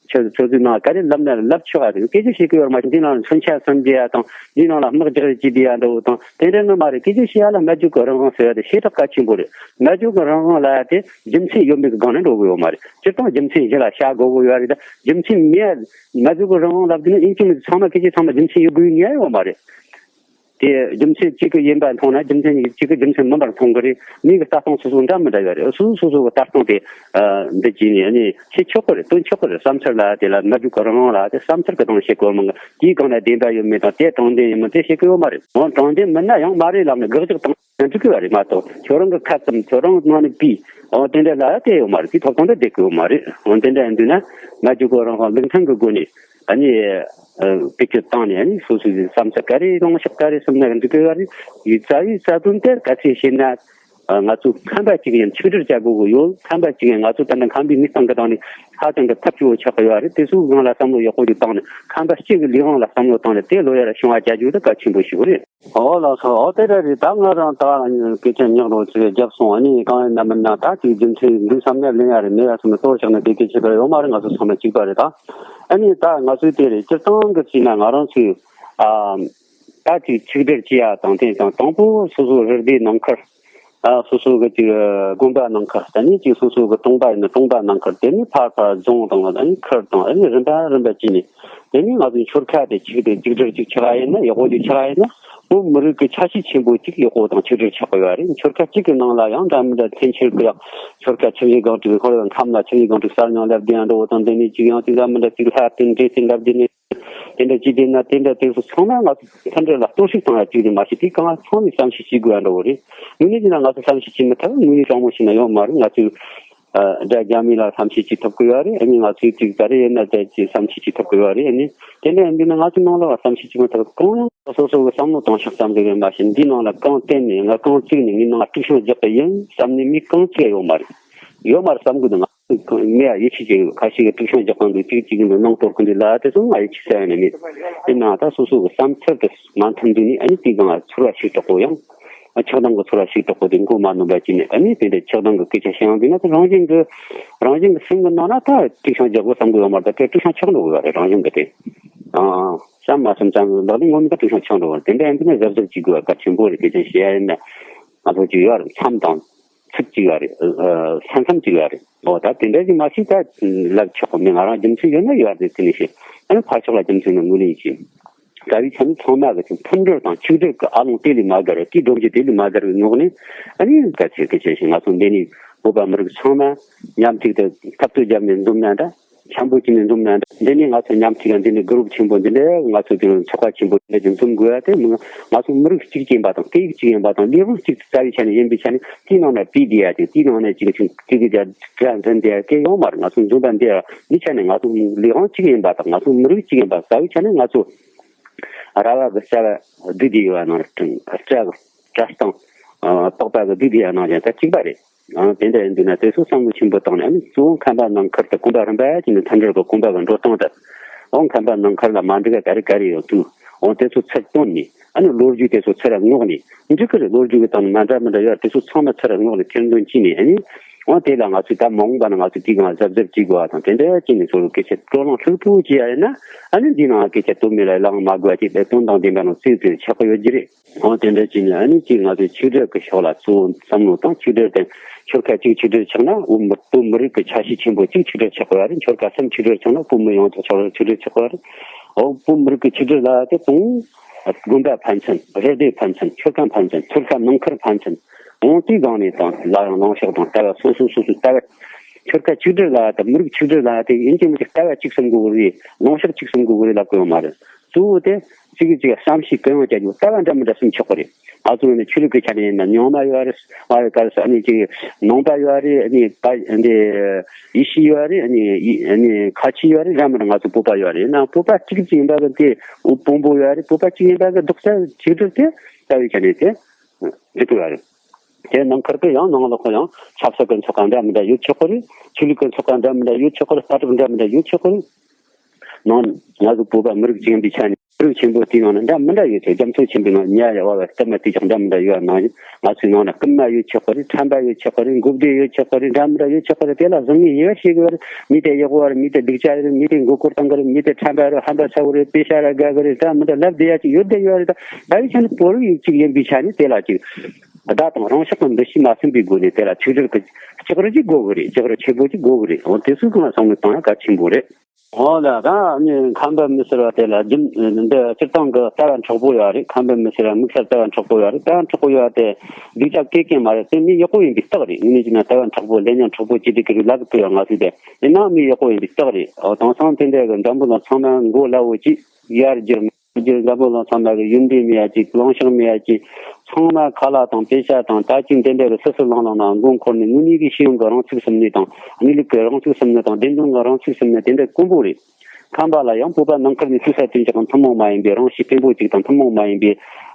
ཆོས་ཆོས་ཚུལ་ནང་ག་རེ་ལབ་ན་ལབ་ཆོག་ཨ། དེ་སྐད་ཆ་བཤད་གི་ཡོད་མ་གཏོགས་འདི་ནང་ལ་མཚོན་ཆ་བསམ་རྒྱུ་ཡ་དང་འདི་ནང་ལ་དམག་རྒྱག་རེ་བྱེད་རྒྱུ་ཡ་འདྲ་བོ་དང་དེ་འདྲ་ནི་མ་རེད། སྐད་ཆ་བཤད་ཡ་ལ་སྨྲ་བརྗོད་ཀྱི་རང་དབང་ཟེར་ཡ་དེ་ཞེ་དྲག་གལ་ཆེན་པོ་རེད། སྨྲ་བརྗོད་ཀྱི་རང་དབང་ལབ་ཡ་དེ་རྒྱུ་མཚན་ཡོད་མེད་ཀྱི་སྒང་ནས་འགྲོ་གི་ཡོད་མ་རེད། སྤྱིར་བཏང་རྒྱུ་མཚན་གཞི་ལ་བཞག་དགོས་ཀྱི་ཡོད་རེད། ད་རྒྱུ་མཚན་མེད། སྨྲ་བརྗོད་ཀྱི་རང་དབང་ལབ་དུས་ནི་ཨིན་ཇི་མི་ཚང་མ་སྐད་ཆ་ཚང་མ་རྒྱུ་མཚན་ཡོད་དགོས་ངེས་ཡོད་མ་རེད། དེ་རྒྱུ་མཚན་གཅིག་གི་ཡིན་པ་མཐོང་ན་རྒྱུ་མཚན་གཅིག་གི་རྒྱུ་མཚན་མིན་པར་མཐོང་གི་རེད། མིའི་གི་ལྟ་སྟངས་སོ་སོ་འདྲ་མི་འདྲ་ཡོད་རེད། སོ་སོ་སོ་སོ་གི་ལྟ་སྟངས་དེ་འདི་བྱས་ནས་ནི་བྱེད་ཆོག་གི་རེད། སྟོན་ཆོག་གི་རེད། བསམ་འཆར་ལ་དེ་ལ་སྨྲ་བརྗོད་ཀྱི་རང་དབང་ལ་དེ་བསམ་འཆར་གི་སྟེང་བཤད་དགོས་མིན་གི་དེའི་སྒང་ལ་བདེན་པ་ཡོད་མེད་དང་དེ་དྲང་བདེན་ཡིན་མིན་དེ་བཤད་གི་ཡོད་མ་རེད། འོ་དྲང་བདེན་མིན་ན་ཡང་མ་རེད་ལབ་ནས་དགག་རྒྱག་དང་། ཡང་འགྲིག་གི་བ་རེད་མ་གཏོགས་ཁྱོད་རང་གི་ཁ་ཙམ་ཁྱོད་རང་གི་ནང་ནས་པི་འོ་དེ་འདྲ་ལ་དེ་ཡོད་མ་རེད། དེ་ཐོབ་ཐང་དེ་བསྡད་གི་ཡོད་མ་རེད། འོ་དེ་འདྲ་ཡིན་དུས་ན་སྨྲ་བརྗོད་ཀྱི་རང་དབང་ལུགས་མཐུན་གྱི་སྒོ་ནས་ཨ་ནི་བེད་སྤྱོད་བཏང་ནས་ཨ་ནི་སོ་སོའི་བསམ་ཚུལ་ག་རེ་ལངས་ཕྱོགས་ག་རེ་སོང་ན་འགྲིག་གི་བ་རེད། ཡི་རྩ་བའི་རྩ་དོན་དེ་ག་ཚོད་བཤད་ན་ང་ཚོ་ཁམས་པ་གཅིག་ཡིན་ཆིག་སྒྲིལ་བྱ་དགོས་ཀྱི་ཡོད། ཁམས་པ་གཅིག་ཡིན་ང་ཚོ་ད་ལྟ་ཁམས་པའི་མི་སྟེང་གི་སྟེང་ནས་ཧ་ཅང་གི་ཐབས་སྐྱོ་བོ་ཆགས་ཀྱི་ཡོད་རེད། དེ་ཚོའི་སྒང་ལ་བསམ་བློ་ཡག་པོ་ཞིག་བཏང་ནས་ཁམས་པ་སྤྱི་གི་ལས་དབང་ལ་བསམ་བློ་བཏང་ནས་དེ་ལོ་ཡར་བྱུང་བ་བྱ་རྒྱུ་དེ་གལ་ཆེན་པོ་ཞིག་རེད། ཨོ་ལགས་སོ། ཨོ་དེ་འདྲ་རེད། ད་ང་རང་ད་སྐད་ཆ་ཉག་རོ་ཅིག་བརྒྱབ་སོང་། ཨ་ནི་གང་ཡིན་ན་མིན་ན་ད་ཅིག་རྒྱུ་མཚན་འདུག་བསམ་ན་ལེན་ཡ་རེད། མེད་ཡ་སོང་ན་གཏོར་བཞག་ན་དེ་སྐད་ཆ་ག་ཡོད་མ་རེད། ང་ཚོ་ཚང་མ་གཅིག་པ་རེད། ད་ཨ་ནི་ད་ང་ཚོའི་དེ་རེད། སྤྱིར་བཏང་གི་བྱས་ན་ང་རང་ཚོའི་ཨ་ད་ཅིག་ཆིག་སྒྲིལ་བྱེད་ཡ་དང་དེ་དང་དང་པོ་སོ་སོ་རི་སྡེ་ནང་ཁུལ། ཨ་སོ་སོ་གི་ཅིག་དགོན་པ་ནང་ཁུལ། ད་ནི་ཅིག་སོ་སོ་གི་གྲོང་པ་ཡིན་ན་གྲོང་པ་ནང་ཁུལ། དེ་ནི་ཕར་ཕར་རྫོང་དང་ད་ནི་ཁུལ་དང་ཨ་ནི་རིམ་པ་རིམ་པ་བྱས་ནས། དེ་ནི་ང་ཚོའི་ཆོལ་ཁ་དེ་གཅིག་དེ་གཅིག་སྒྲིལ་གཅིག་ཆགས་ཡིན་ན་ཡག་པོ་ཅིག་ཆགས་ཡིན་ན་བོད་མི་རིགས་ཀྱི་ཆ་ཤས་ཆེན་པོ་གཅིག་ཡག་པོ་དང་ཆིག་སྒྲིལ་ཆགས་ཀྱི་ཡོད་རེད། ཆོལ་ཁ་གཅིག་གི་ནང་ལ་ཡང་འདྲ་མི་འདྲ་འཐེན་འཁྱེར་གྱི་ཡང་ཆོལ་ཁ་ཆབ་སྲིད་སྒང་དྲུག་ཁོ་རང་ཁམས་ལ་ཆབ་སྲིད་སྒང་དྲུག་གསར་རྙིང་ལབ་བསྡད་ཡང་འགྲོ་བོ་དང་། དེ་ནས་གཅིག་ཡང་གཅིག་འདྲ་མི་འདྲ་གཅིག་ལྷ་བསྟེན་འདྲེ་བསྟེན་ལབ་བསྡད་ནས། དེ་འདྲ་ཅི་བསྡད་ན་དེ་འདྲ་དེ་ཚོ་ཚང་མ་ང་ཚོ་མཐུན་སྒྲིལ་ལ་གཏོར་བཤིག་བཏང་ཡ་གཅིག་རེད་མ་གཏོགས་དེ་གང་ཚང་མས་བསམ་ཤེས་བྱེད་དགོས་ཡ་འདྲ་བོ་རེད། དངོས་གནས་བྱས་ན་ང་ཚོ་བསམ་ཤེས་བྱེད་མི་ཐུབ། དངོས་གནས་དྲང་མོ་བཤད་ན་ཡོད་མ་རེད། ང་ཚོས་ཨ་དགྲ་རྒྱ་མི་ལ་བསམ་ཤེས་བྱེད་ཐུབ་དགོས་ཡ་རེད། ཨ་ནི་ང་ཚོས་ཅིག་ད་རེས་ཡིན་ན་ད་ཅིག་བསམ་ཤེས་བྱེད་ཐུབ་དགོས་ཡ་རེད། ཨ་ནི་དེ་འདྲ་ཡིན་དུས་ན་ང་ཚོའི་ནང་ལ་བ་བསམ་ཤེས་བྱེད་མི་ཐུབ། གང་ཡང་སོ་སོ་གི་བསམ་བློ་གཏོང་ཕྱོགས་ཙམ་ཟིག་རེད་མ་གཞི་འདིའི་ནང་ལ་གང་བསྟན་ནས་ང་གང་བཙུགས་ནས་ངའི་ནང་ལ་དཀྲུག་ཤིང་རྒྱག་གི་ཡིན་བསམ་ནས་མི་གང་གཅིག་ཡོད་མ་རེད། ཡོད་མ་རེད་བསམ་གི་འདུག་ང་ངས་ཡིད་ཆེས་བྱེད་ཡོད། ཁ་ཤས་ཀྱིས་དཀྲུག་ཤིང་རྒྱག་གི་འདུག་ཅིག་ཅིག་གི་འདུག་སྣང་གཏོར་གི་འདུག་ལབ་དེ་ཚོ་ང་ཡིད་ཆེས་ས་ཡོད་ནི་མེད། ཡིན་ནའང་ད་སོ་སོ་གི་བསམ་ཚུལ་དེ་མ་མཐུན་དུས་ནི་ཨ་ནི་དེའི་སྒང་ཚོར་བ་ཞིག་དྲག་པོ་ཡང་ཆགས་སྡང་གི་ཚོར་བ་ཞིག་དྲག་པོ་དེ་མགོ་མ་ནོན་པ་བྱས་ནས། ཨ་ནི་དེ་འདྲའི་ཆགས་སྡང་གི་སྐད་ཆ་བཤད་ཡང་འདུག་ན་ད་རང་བཞིན་གི་རང་བཞིན་གི་སེམས་གི་ནང་ན་ད་དཀྲུག་ཤིང་རྒྱག་དགོས་བསམ་གི་ཡོད་མ་རེད། ད་དཀྲུག་ཤིང་ཆགས་འགྲོ་གི་ཡོད་རེད། རང་བཞིན་གི་དེ་ཨང་བསམ་མ་བསམ་ཙམ་ལག་ལེན་ངོ་མ་ད་དཀྲུག་ཤིང་ཆགས་འགྲོ་གི་རེད། དེ་འདྲ་ཡིན་དུས་ན་གཟབ་གཟབ་བྱེད་དགོས་པ་གལ་ཆེན་པོ་རེད། སྐད་ཆ་བཤད་ཡ་ཡིན་ན་ང་ཚོ་ཅིག་ཡོད་རེད། མཚམས་དང་ཚིག་ཅིག་ཡོད་རེད། ས་མཚམས་ཅིག་ཡོད་རེད། འོ་ད་དེ་འདྲ་ཞིག་མ་ཤེས་ད་ལབ་ཆོག་གི་མེད། ང་རང་རྒྱུ་མཚན་ཡོད་ན་ཡོད་རེད། དེ་ནས་ཤེས། ཨ་ནི་ཕར་ཕྱོགས་ལ་རྒྱུ་མཚན་ནི་ངོས་ལེན་བྱེད། རྩ་བའི་ཆ་ནས་ཚང་མ་གི་ཅིག་མཐུན་སྒྲིལ་དང་ཆིག་སྒྲིལ་གི་ཨ་ལོང་དེ་ལས་མ་བརྒལ་བ། དེའི་སྒྲོམ་གཞི་དེ་ལས་མ་བརྒལ་བའི་ངོས་ནས་ཨ་ནི་གལ་ཆེ་གལ་ཆེ་ཞིག་ང་ཚོ་འདི་ནས་བོད་པ་མི་རིགས་ཚང་མ་མཉམ་གཅིག་ཏུ་འཐབ་རྩོད་བརྒྱབ་ནས་འཛོམས་ན་འདྲ། འཆམ་པོ་བྱས་ནས་འཛོམས་ན་འདྲ། འདི་ནས་ང་ཚོ་མཉམ་གཅིག་ལ་འདི་ནས་གུ་རུབ་ཆེན་པོ་འདི་འདྲ་ང་ཚོ་དེ་ཚོགས་པ་ཆེན་པོ་འདི་འདྲ་ཅིག་འཛོམས་དགོས་ཡ་དེ་མི་ང་ཚོ་མི་རིགས་གཅིག་ཡིན་པ་དང་སྐད་ཡིག་གཅིག་ཡིན་པ་དང་ལས་དབང་གཅིག་རྩ་བའི་ཆ་ནས་ཡིན་པའི་ཆ་ནས་དེའི་ནང་ན་བུད་བསྡད་ཡ་དེ་དེའི་ནང་ན་གཅིག་གཅིག་གཅིག་གི་རྒྱ་སྒྲ་འཛིན་བསྡད་ཡ་སྐད་ཡོད་མ་རེད། ང་ཚོ་འཛོམས་པ་འདི་འདི་ཆ་ནས་ང་ཚོ་ལས་དབང་གཅིག་ཡིན་པ་དང་ང་ཚོ་མི་རིགས་གཅིག་ཡིན་པ་རྩ་བའི་ཆ་ནས་ང་ཚོ་ར་བ་གི་རྩ་བ་བསྡུས་བསྡད་ཡོད་པ་ནང་ར་སྤྲིན་རྩ་གི་གྲྭ་སྟེང་དོགས་པ་གི་བསྡུས་བསྡད་ཡ་ནང་ཀྱང་ད་གཅིག་པ་རེད། ཨང་དེ་འདྲ་ཡིན་དུས་ན་དེ་ཚོ་བསམ་བློ་ཆེན་པོ་བཏང་ནས་ཨ་ནི་གཙོ་བོ་ཁམས་པ་ནང་ཁུལ་དུ་གོམ་པ་རིམ་པ་ཅིག་ནས་མཐུན་སྒྲིལ་གྱི་གོམ་པ་གི་འགྲོ་སྟངས་དང་། ཨང་ཁམས་པ་ནང་ཁུལ་ལ་མ་འགྲིག་ག་ག་རེ་ག་རེ་ཡོད་དུས་ཨང་དེ་ཚོ་ཚུར་བཏོན་ནས་ཨ་ནི་ལོ་རྒྱུས་དེ་ཚོ་ཚུར་ར་སྔོག་ནས་འགྲིག་གི་རེད། ལོ་རྒྱུས་ཀྱི་སྟེང་ནས་མ་འདྲ་མི་འདྲ་ཡོད་དེ་ཚོ་ཚང་མ་ཚུར་ར་སྔོག་ནས་ཐེར་འདོན་བྱས་ནས་ཨ་ནི་ཨང་དེ་ལ་ང་ཚོས་ད་མ་འོངས་པ་ན་ང་ཚོས་དེའི་སྒང་གཟབ་གཟབ་བྱེད་དགོས་པ་དང་དེ་འདྲ་བྱས་ནས་ཚོར་སྐད་ཆ་བགྲོ་གླེང་ལྷུག་པོ་བྱེད་ཡ་ཡིན་ན་ཨ་ནི་འདིའི་ནང་སྐད་ཆ་དོན་མེད་ལ་ལངས་མ་དགོས་པ་ཅིག་དེ་དོན་དང་ལྡན་པ་ནང་བཙུགས་ཏེ་ཆགས་ཀྱི་ཡོད་ཀྱི་རེད། འོ་དེ་འདྲ་བྱས་ནས་ཨ་ནི་ཅིག་ང་ཚོས་ཆིག་སྒྲིལ་གྱི་ཕྱོགས་ལ་གཙོ་བོ་བསམ་བློ་བཏང་། ཆིག་སྒྲིལ་དེ་ཆོལ་ཁ་གཅིག་ཆིག་སྒྲིལ་ཆགས་ན་བོད་མི་བོད་མི་རིགས་ཀྱི་ཆ་ཤས་ཆེན་པོ་གཅིག་ཆིག་སྒྲིལ་ཆགས་དགོས་པ་རེད། ཆོལ་ཁ་གསུམ་ཆིག་སྒྲིལ་ཆགས་ན་བོད་མི་ཡོངས་ཐོག་ཆོལ་ཁ་ཆིག་སྒྲིལ་ཆགས་དགོས་པ་རེད། འོ་བོད་མི་རིགས་ཀྱི་ཆིག་སྒྲིལ་ལ་དེ་དང་དགོན་པ་ཕན་ཚུན་རི་སྡེ་ཕན་ཚུན་ཆོལ་ཁ་ཕན་ཚུན་ཆོལ་ཁ་ནང་ཁུལ་ཕན་ཚུན་འོ་དེའི་སྒང་ནས་དང་ལ་ཡང་ལངས་ཕྱོགས་དང་ལྟ་བ་སོ་སོ་སོ་སོའི་ལྟ་བ་ཆོལ་ཁ་ཆིག་སྒྲིལ་ལ་དང་མི་རིགས་ཆིག་སྒྲིལ་ལ་དེ་ཡིན་གཅིག་མིན་གཅིག་ལྟ་བ་གཅིག་བསམ་དགོས་རེད། ལངས་ཕྱོགས་གཅིག་བསམ་དགོས་རེད་ལབ་དགོས་ཡོད་མ་རེད། གཙོ་བོ་དེ་གཅིག་གིས་གཅིག་བསམ་ཤེས་གང་ཡོང་བྱ་རྒྱུ་ལྟ་བ་འདྲ་མི་འདྲ་གསུམ་ཆགས་ཀྱི་རེད། ང་ཚོ་ནི་ཆོས་ལུགས་ཀྱི་ཆ་ནས་ཡིན་ན་རྙིང་མ་ཡོད་རེད། ཨ་རེ་ག་རེ་ཟེར་ཨ་ནི་ཅིག་ནང་པ་ཡོད་རེད། ཨ་ནི་པ་འདི་ཡེ་ཤུ་ཡོད་རེད། ཨ་ནི་ཨ་ནི་ཁ་ཆེ་ཡོད་རེད། འདྲ་མི་འདྲ་ང་ཚོ་བོད་པ་ཡོད་རེད། ཡིན་ནའང་བོད་པ་གཅིག་གཅིག་ཡིན་པ་གི་དེ་དབུ་དཔོན་པོ་ཡོད་རེད། བོད་པ་གཅིག་ཡིན་པ་གི་རྡོག་རྩ་ཆིག་སྒྲིལ་དེ་ལྟ་བའི་ཆ་ནས་དེ་འགྲིག་གི་ཡོད་རེད། དེ་ནང་ཁུལ་གྱི་ཡང་ནང་ལོགས་ཀྱི་ཡང་ཆབ་སྲིད་ཀྱི་ཚོགས་པ་འདྲ་མི་འདྲ་ཡོད་ཆོག་གི་རེད། ཆོས་ལུགས་ཀྱི་ཚོགས་པ་འདྲ་མི་འདྲ་ཡོད་ཆོག་གི་རེད། ལྟ་གྲུབ་འདྲ་མི་འདྲ་ཡོད་ཆོག་གི་རེད། ནང་ང་ཚོ་བོད་པ་མི་རིགས་གཅིག་ཡིན་པའི་ཆ་ནས། རིགས་ཆེན་པོ་དེའི་ནང་ན་འདྲ་མི་འདྲ་ཡོད་ཚེ། རྒྱ་མཚོ་ཆེན་པོའི་ནང་ཉ་ཡ་བ་བ་སྟབས་མ་དེ་ཅག་འདྲ་མི་འདྲ་ཡོད་པ་ནང་བཞིན། ང་ཚོའི་ནང་ན་རྐུན་མ་ཡོད་ཆོག་པ་རེད། ཁྲམ་པ་ཡོད་ཆོག་པ་རེད། འགོ་བདེ་ཡོད་ཆོག་པ་རེད། འདྲ་མི་འདྲ་ཡོད་ཆོག་པ་རེད། དེ་ལ་བཟང་ངན་ཡོད་ཤེས་གི་རེད། མི་དེ་ཡག་པོ་རེད། མི་དེ་སྡུག་ཅག་རེད། མི་དེ་མགོ་སྐོར་བཏང་གི་རེད། མི་དེ་ཁྲམ་པ་རེད། ཧམ་པ་ཚ་བོ་རེད། པེ་ཤ་ར་དགའ་གི་རེད། འདྲ་མི་འདྲ་ལབ་བསྡད་ཡ་ཅིག་ཡོད་བསྡད་ཡོད་རེད། ད་ད་རེས་ཆ་ནས་བོད་རིགས་ཅིག་ཡིན་པའི་ཆ་ནས་དེ་ལ་ཅིག་བརྡ་དང་རང་ཤག་གི་འདུ་ཤེས་མ་སོན་པའི་སྒོ་ནས་དེ་ལ་ཆིག་སྒྲིལ་གི་ལྕགས་རི་ཅིག་དགོས་གི་རེད། ལྕགས་རི་ཆེ་པོ་ཅིག་དགོས་གི་རེད། འོ་དེ་ཚོའི་སྒང་ལ་བསམ་བློ་བཏང་ཡ་གལ་ཆེན་པོ་རེད། འོ་ལ་ད་ནི་ཁམས་པ་མི་ཟེར་བ་དེ་ལ་རྒྱུ་འདི་སྤྱིར་བཏང་གི་ལྟ་བ་མཁྲེགས་པོ་ཡོད་རེད། ཁམས་པ་མི་ཟེར་བ་དམིགས་བསལ་ལྟ་བ་མཁྲེགས་པོ་ཡོད་རེད། ལྟ་བ་མཁྲེགས་པོ་ཡོད་དེ་སྡུག་ཅག་སྐད་ཀྱང་མ་རེད། དེ་མི་ཡག་པོ་ཡིན་པའི་རྟགས་རེད། ངས་ནི་ཅི་ན་ལྟ་བ་མཁྲེགས་པོ་ལས་ཉམས་མཁྲེགས་པོ་ཅི་སྡུག་གི་རིགས་ལ་གི་ཕུལ་བ། ང་ཚོས་དེ་ཡིན་ན་མི་ཡག་པོ་ཡིན་པའི་རྟགས་རེད། འོ་དེང་སང་དེ་འདྲ་གི་འཛམ་བུ་གླིང་ཚང་མ་མགོ་ལ་འོ་ཅིག་ཡར་རྒྱུར་རྒྱུ་འཛམ་བུ་གླིང་ཚང་མ་གི་ཡོན་ཏན་མེད་ཡ་ཅིག་གླེང་ཕྱོགས་མེད་ཡ་ཅིག་ཚང་མ་ཁ་ལག་དང་པེ་ཤ་དང་ད་ཅིག་འདི་འདྲ་གི་སུ་སུ་ལང་ལང་ན་མགོ་འཁོར་ནས་དངོས་གནས་ཀྱི་ཤེས་ཡོན་གི་རང་ཚུགས་སུ་མེད་དང་། གནས་ལུགས་ཀྱི་རང་ཚུགས་སུ་མེད་དང་། བདེན་དོན་གྱི་རང་ཚུགས་སུ་མེད། དེ་འདྲ་དཀོན་པོ་རེད། ཁམས་པ་ལ་ཡང་བོད་པ་ནང་ཁུལ་ནས་སུ་ས་དོན་ཅག་གི་ཐུན་མོང་མ་ཡིན་པའི་རང་གཤིས་བརྟན་པོ་ཅིག་དང་། ཐུན་མོང་མ་ཡིན་པའི་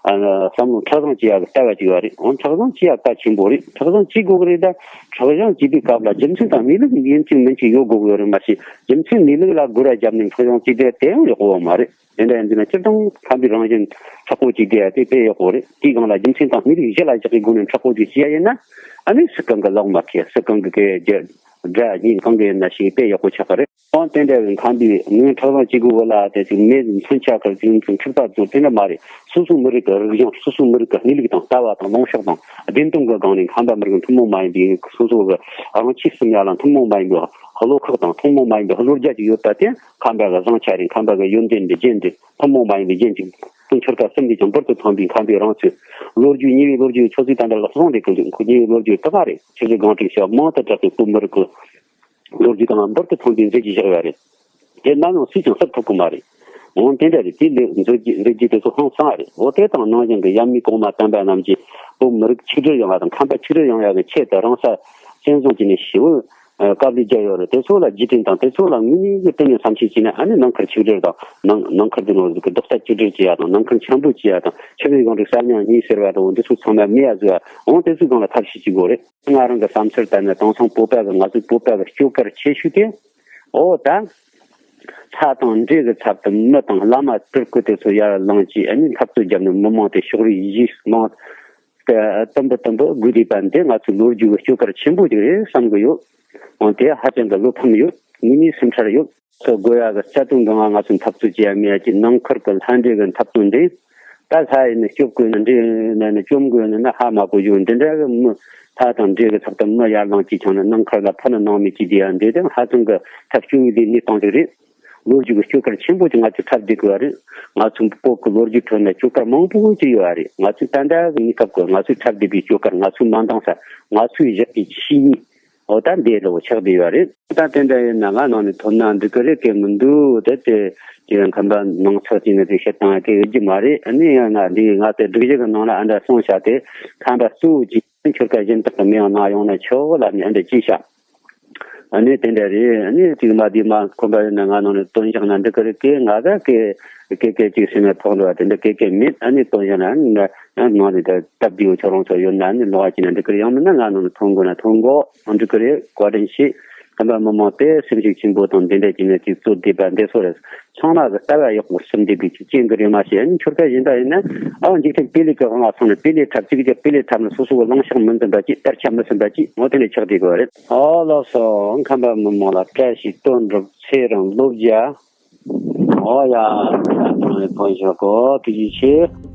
ཨ་བསམ་བློ་མཁྲེགས་བཟུང་བྱེད་ཡ་གི་ལྟ་བ་ཅིག་ཡོད་རེད། འོ་མཁྲེགས་བཟུང་བྱེད་ཡ་གལ་ཆེན་པོ་རེད། མཁྲེགས་བཟུང་བྱེད་དགོས་གི་རེད། ད་མཁྲེགས་བཟུང་བྱེད་དུས་སྐབས་ལ་རྒྱུ་མཚན་དང་གནས་ལུགས་ཡིན་གཅིག་མིན་གཅིག་ཡོད་དགོས་གི་ཡོད་རེད། མ་གཞི་རྒྱུ་མཚན་གནས་ལུགས་ལ་རྒོལ་བ་བརྒྱབ་ནས་མཁྲེགས་བཟུང་བྱེད་དེ་དེ་ཡང་ཡག་པོ་མ་རེད། དེ་འདྲ་ཡིན་དུས་ན་སྤྱིར་བཏང་ཁམས་པའི་རང་བཞིན་མཁྲེགས་པོ་ཅིག་བསྡད་ཡ་དེ་དཔེ་ཡག་པོ་རེད། དེའི་སྒང་ལ་རྒྱུ་མཚན་དང་གནས་ལུགས་གཞི་ལ་བཞག་པའི་སྒོ་ནས་མཁྲེགས་པོ་ཅིག་བྱེད་ཡ་ཡིན་ན། ཨ་ནི་སུ་གང་གི་ལག་མ་ཁེལ། སུ་གང་གི་སྐད་རྒྱག་དགྲ་གཉེན་གང་གི་ཡིན་ན་ཞིག་དཔེ་ཡག་པོ་ཆགས་ཀྱི་རེད། འོན་ཏེ་འདྲ་བའི་ཁམས་པའི་ངས་མཁྲེགས་བཟུང་བྱེད་དགོས་པ་ལ་དེ་ཅིག་མེད་མཚོན་ཆ་གི་ཅིག་མཚོན་མཁྲེགས་པ་ཅིག་དེ་འདྲ་མ་རེད། སོ་སོའི་མི་རིགས་ཀྱི་རིག་གཞུང་། སོ་སོའི་མི་རིགས་ཀྱི་གནས་ལུགས་དང་ལྟ་བ་དང་ལངས་ཕྱོགས་དང་བདེན་དོན་གྱི་སྒང་ནས་ཁམས་པ་མི་རིགས་ཐུན་མོང་མ་ཡིན་པའི་སོ་སོ་གི་རང་ཆས་སུ་ཡ་ལ་ཐུན་མོང་མ་ཡིན་པའི་བློ་ཁོག་དང་ཐུན་མོང་མ་ཡིན་པའི་བློ་རྒྱ་ཅིག་ཡོད་པ་དེ་ཁམས་པ་གི་བཟང་ཆ་རེད། ཁམས་པ་གི་ཡོན་ཏན་རེད། རྒྱན་རེད། ཐུན་མོང་མ་ཡིན་པའི་རྒྱན་ཅིག་ཏུ་འཁྱོར་ཀ་སེམས་ལས་ཀྱང་འབུར་དུ་ཐོན་པའི་ཁམས་པའི་རང་ཚོས་ལོ་རྒྱུས་ཉེ་བའི་ལོ་རྒྱུས་ཆུ་ཚོད་དང་འདྲ་ལ་གསུངས་འདི་ཀུན་ཉེ་བའི་ལོ་རྒྱུས་དག་རེད། ཆུ་ཚོད་གང་དྲུག་ཞག་མང་དུ་དྲགས་པའི་བོད་མི་རིགས་ཀྱི་ལོ་རྒྱུས་དང་འབུར་དུ་ཐོན་པའི་མཛད་རྗེས་བཞག་ཡོད་རེད། དེ་ནམ་ཡང་སུས་ཀྱང་བསུབ་ཐུབ་ཀྱི་མ་རེད། འོན་ཏེ་འདྲ་རེད། དེ་ལས་མཛད་རྗེས་མཛད་རྗེས་དེ་ཚོ་ཧང་སང་རེད། འོ་དེ་དང་ནང་བཞིན་གྱི་ཡབ་མེས་གོང་མ་དམ་པ་རྣམས་ཀྱིས་བོད་མི་རིགས་ཆིག་སྒྲིལ་ཡོང་བ་དང་ཁམས་པ་ཆིག་སྒྲིལ་ཡོང་ཡག་གི་ཆེད་དུ་རང་ས་བཙན་བཟུང་བྱས་ནས་ཞི་བའི་ཨ་དཀའ་ལས་བརྒྱབ་ཡོད་རེད། དེ་ཚོ་ལ་རྗེས་དྲན་དང་དེ་ཚོ་ལ་དངོས་གནས་ཀྱི་གཏིང་ནས་བསམ་ཤེས་བྱས་ན། ཨ་ནི་ནང་ཁུལ་ཆིག་སྒྲིལ་དང་། ནང་ནང་ཁུལ་དུ་ནོར་གི་རྡོག་རྩ་གཅིག་སྒྲིལ་བྱེད་ཡ་དང་། ནང་ཁུལ་འཆམ་པོ་བྱེད་ཡ་དང་། ཆབ་ཡོན་སྒང་དྲུག་གསར་རྙིང་གཉིས་ཟེར་བ་དང་། འདི་ཚོ་ཚང་མ་མེད་ཡ་བཟོ་ཡ། འོང་དེ་ཚོའི་སྒང་ལ་ཐབས་ཤེས་བྱེད་དགོས་རེད། ང་རང་གི་བསམ་ཚུལ་ལྟར་ན་དེང་སང་བོད་པ་གི་ང་ཚོའི་བོད་པ་གི་སྐྱོ་གར་ཆེ་ཤོས་དེ། འོ་ད། ལྷ་དང་འདྲེ་གི་ཚབ་ཏུ་མི་དང་བླ་མ་སྤྲུལ་སྐུ་དེ་ཚོ་ཡར་ལངས་ཀྱིས་ཨ་ནི་འཐབ་རྩོད་བརྒྱབ་ནས་མི་མང་དེ་ཕྱོགས་རིས་བཞི་མང་དུམ་བུ་དུམ་བུ་བགོས་བསྡད་པ་འདི་ང་ཚོའི་ལོ་རྒྱུས་ཀྱི་སྐྱོ་གར་ཆེན་པོ་ཅིག་རེད་བསམ་གི་ཡོད། འོན་ཏེ་ཧ་ཅང་གི་བློ་ཕམ་ཡོད། ངེས་ནས་སེམས་ཁྲལ་ཡོད། ཚོ་དགོས་ཡ་གི་རྩ་དོན་གང་ང་ཚོས་འཐབ་རྩོད་བྱེད་ཡ་མེད་ཡ་གི་ནང་ཁུལ་གྱི་ལྷ་འདྲེ་གི་འཐབ་རྩོད་འདི། ད་ལྷ་ཡིན་ན་སྐྱོབ་དགོས་ན་འདྲེ་ཡིན་ན་བཅོམ་དགོས་ན་ན་ཧ་མ་གོ་རྒྱུ་འདི་འདྲ་གི་མི། ལྷ་དང་འདྲེ་གི་ཚབ་ཏུ་མི་ཡར་ལངས་ཀྱིས་ཀྱང་ན་ནང་ཁུལ་ལ་ཕུ་ནུ་ནང་མི་གཅིག་བསྡད་ཡ་འདི་དེ་ཧ་ཅང་གི་ཐབས་སྐྱོ་བའི་ལས་གནས་སྟངས་ཅིག་རེད། ལོ་རྒྱུས་ཀྱི་སྐྱོ་གར་ཆེན་པོ་ཅིག་ང་ཚོས་འཁྲབ་བསྡད་དགོས་པ་རེད། ང་ཚོའི་བོད་ཀྱི་ལོ་རྒྱུས་ཁྲོད་ན་སྐྱོ་གར་མང་པོ་ཅིག་ཡོད་པ་རེད། ང་ཚོས་ད་ལྟ་གི་གནས་སྐབས་ཀྱི་ང་ཚོས་འཁྲབ་བསྡད་པའི་སྐྱོ་གར། ང་ཚོའི་མ་འདང་ས། ང་ཚོས་བཞག་པའི་ཤེས་ཡོན། འོ་ད་འདི་ལོ་ཆགས་བསྡད་ཡོད་རེད། ད་དེ་འདྲ་ཡིན་ན་ང་ནང་ནས་ཐོན་ན་འགྲིག་གི་རེད་སྐད་མི་འདུག་དེ་དེ་དེ་ཁམས་པ་ནང་ཚགས་ཅིག་ནས་དེ་བཤད་སྟངས་སྐད་ཡོད་རྒྱུ་མ་རེད། ཨ་ནི་ཡང་ང་འདི་ང་དེ་སྒྲིག་གཞི་གི་ནང་ལ་ཨ་འདྲ་གསུངས་བཞག་དེ་ཁམས་པ་གཙོ་བོ་གཅིག་ཆོལ་ཁ་གཞན་དག་གི་མི་ཡང་ནང་ཡོང་ན་ཆོག་ལབ་ནས་ཨ་འདྲ་ཅིག་བཤད། ཨ་ནི་དེ་འདྲ་རེད། ཨ་ནི་ཅིག་མ་དེ་མ་ཁོམ་པ་ཡོད་ན་ང་ནང་ནས་བཏོན་བཞག་ན་འགྲིག་གི་རེད། སྐད་ང་ད་སྐད་སྐད་སྐད་ཅིག་སེམས་ལ་ཐོགས་འགྲོ་བ་དེ་འདྲ་སྐད་སྐད་མེད། ཨ་ནི་བཏོན་བཞག་ན་ཨ་ནི་ནང་ནས་ད་སྟབས་བདེ་བོ་ཁྱོད་རང་ཚོ་ཡོད་ན་ཨ་ནི་ལོག་བ་ཅིག་ན་འགྲིག་གི་རེད། ཡང་མིན་ན་ང་ནང་ནས་ཐོན་དགོས་ན་ཐོན་གོ་འགྲིག་གི་རེད། བཀའ་དྲིན་ཆེ། ཁམས་པ་མི་མང་དེ་སེམས་ཤུགས་ཆེན་པོ་དང་འདི་འདྲ་ཅིག་ནས་ཅིག་གཙོ་བདེ་བ་འདི་ཚོ་རེད། ཚང་མ་གི་ལྟ་བ་ཡག་པོ་སེམས་བདེ་བའི་ཅིག་རྐྱེན་གྱིས་རེད། མ་གཞི་ཨ་ནི་ཆོལ་ཁ་གཞན་དག་ཡིན་ན་ཨ་འཇིག་རྟེན་པེ་ལེ་གི་དབང་ལ་སོང་ནས་པེ་ལེ་འཁྲབ་ཅིག་ཅིག་པེ་ལེ་འཁྲབ་ནས་སོ་སོ་གི་ལངས་ཕྱོགས་མི་འཛིན་པ་ཅིག་དར་ཆ་མི་སིམ་པ་ཅིག་འོ་དེ་འདྲ་ཆགས་བསྡད་དགོས་རེད། ཨོ་ལགས་སོ། ཁམས་པ་མི་མང་ལ་བཀྲ་ཤིས་དོན་གྲུབ་ཚེ་རིང་ལོ་བརྒྱ། ཨོ་ཡ། ཁྱེད་རང་ལ་ཕོན་ཆོག་གོ་ཐུགས་རྗེ་ཆེ།